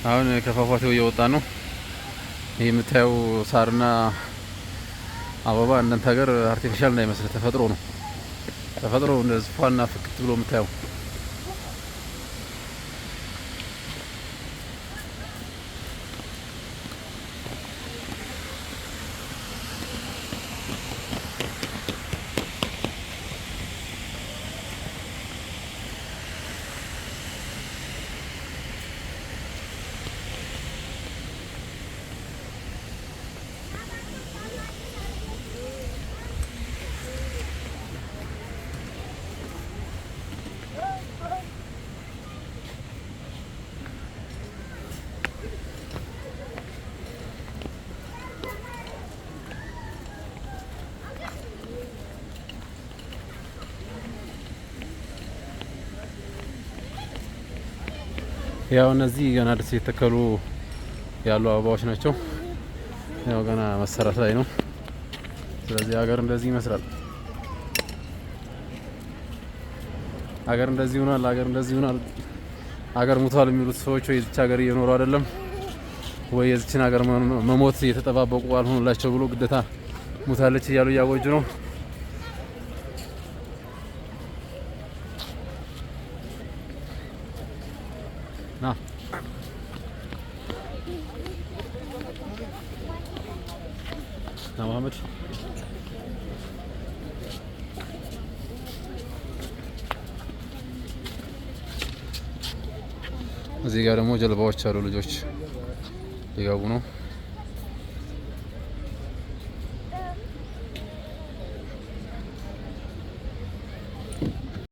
አሁን ከፏፏቴው እየወጣ ነው። ይህ የምታየው ሳርና አበባ እናንተ ሀገር artificial እንዳይመስል ተፈጥሮ ነው። ተፈጥሮ እንደዚህ ፏና ፍክት ብሎ የምታየው። ያው እነዚህ ገና አዲስ የተተከሉ ያሉ አበባዎች ናቸው። ያው ገና መሰራት ላይ ነው። ስለዚህ ሀገር እንደዚህ ይመስላል። ሀገር እንደዚህ ሆኗል። ሀገር እንደዚህ ሆኗል። ሀገር ሙቷል የሚሉት ሰዎች ወይ የዚች ሀገር እየኖሩ አይደለም ወይ የዚችን ሀገር መሞት እየተጠባበቁ አልሆኑላቸው ብሎ ግዴታ ሙታለች እያሉ እያወጁ ነው። ና ና መሐመድ። እዚህ ጋር ደግሞ ጀልባዎች አሉ። ልጆች ሊገቡ ነው።